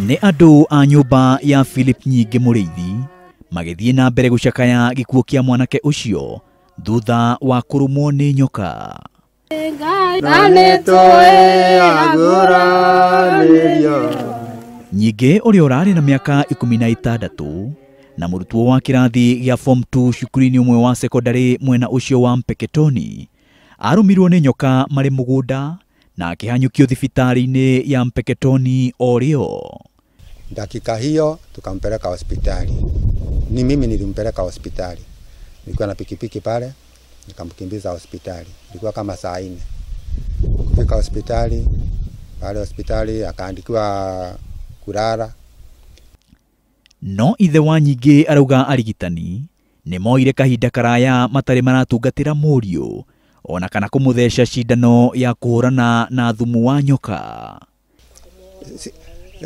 Nĩ andũ a nyũmba ya Philip Nyingĩ Mũrĩithi magĩthiĩ na mbere gũcakaya gĩkuũ kĩa mwanake ũcio thutha wa kũrũmwo nĩ nyoka. Nyingĩ ũrĩa ũrarĩ na mĩaka 16 na mũrutwo wa kĩrathi gĩa form 2 cukuru-inĩ ũmwe wa sekondari mwena ũcio wa Mpeketoni arũmirwo nĩ nyoka marĩ mũgũnda na akĩhanyũkio thibitarĩ-inĩ ya Mpeketoni o rĩo. Dakika hiyo tukampeleka hospitali. Ni mimi nilimpeleka hospitali. Nilikuwa na pikipiki pale, nikamkimbiza hospitali. Ilikuwa kama saa 4. Kufika hospitali, pale hospitali akaandikiwa kulala. No ithe wa Nyingĩ arauga arigitani nĩ moire kahinda karaya matarĩ maratungatĩra mũriũ ona kana kũmũtheca cindano ya kũhũrana na thumu wa nyoka.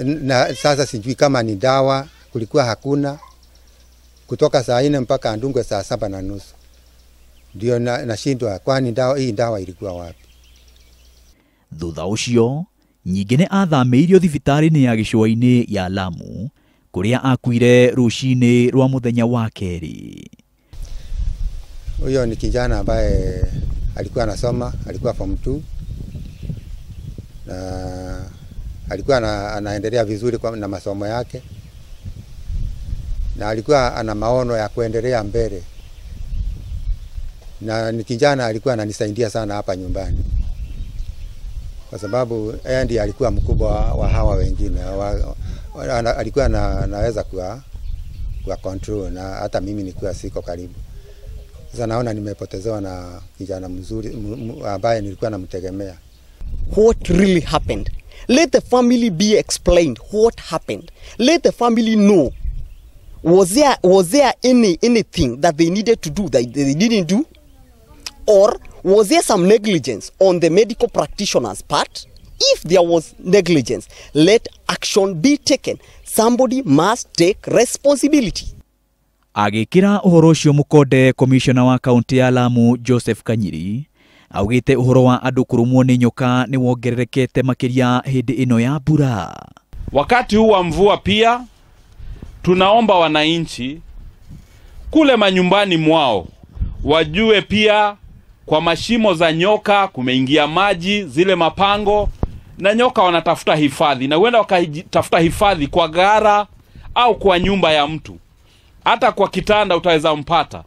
Na sasa sijui kama ni dawa, kulikuwa hakuna. Kutoka saa 4 mpaka andungwe saa 7:30. Ndio nashindwa kwani dawa hii dawa ilikuwa wapi. Thutha ũcio Nyingĩ nĩ athamĩirio thibitarĩ-inĩ ya gĩcũa-inĩ ya Lamu kũrĩa akuire rũcinĩ rwa mũthenya wa kerĩ. Huyo ni kijana ambaye alikuwa anasoma, alikuwa form 2 na alikuwa anaendelea vizuri kwa na masomo yake, na alikuwa ana maono ya kuendelea mbele, na ni kijana alikuwa ananisaidia sana hapa nyumbani kwa sababu yeye ndiye alikuwa mkubwa wa hawa wengine. Alikuwa anaweza kuwa control, na hata mimi nilikuwa siko karibu. Sasa naona nimepotezewa na kijana mzuri ambaye nilikuwa namtegemea. What really happened? Let the family be explained what happened. Let the family know. Was there anything that they needed to do that they didn't do? Or was there some negligence on the medical practitioner's part? If there was negligence, let action be taken. Somebody must take responsibility. Agĩkĩra ũhoro ũcio mũkonde, komishona wa kaunti ya Lamu Joseph Kanyiri augĩte ũhoro wa andũ kũrũmwo nĩ nyoka nĩ wongererekete makĩria hĩndĩ ĩno ya mbura. Wakati huu wa mvua pia tunaomba wananchi kule manyumbani mwao wajue pia kwa mashimo za nyoka kumeingia maji, zile mapango, na nyoka wanatafuta hifadhi, na huenda wakatafuta hifadhi kwa gara au kwa nyumba ya mtu, hata kwa kitanda utaweza mpata.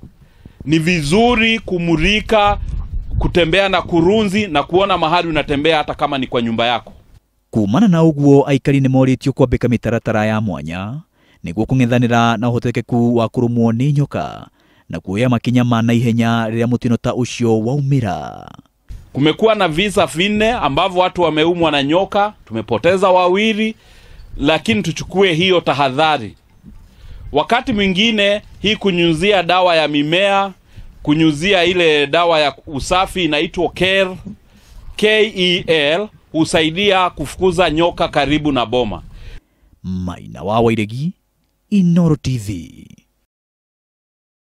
Ni vizuri kumulika, kutembea na kurunzi na kuona mahali unatembea hata kama ni kwa nyumba yako. Kumana na ũguo aikari nĩ morĩtio kwambĩka mĩtaratara ya mwanya nĩguo kũng'ethanĩra na ũhotekeku wa kũrũmwo nĩ nyoka na kuoya makinya ma naihenya rĩrĩa mũtino ta ũcio waumĩra. Kumekuwa na visa 4 ambavyo watu wameumwa na nyoka, tumepoteza 2, lakini tuchukue hiyo tahadhari. Wakati mwingine hii kunyunyuzia dawa ya mimea, kunyunyuzia ile dawa ya usafi inaitwa KEL, KEL, husaidia kufukuza nyoka karibu na boma. Maina wa Wairegi, Inooro TV.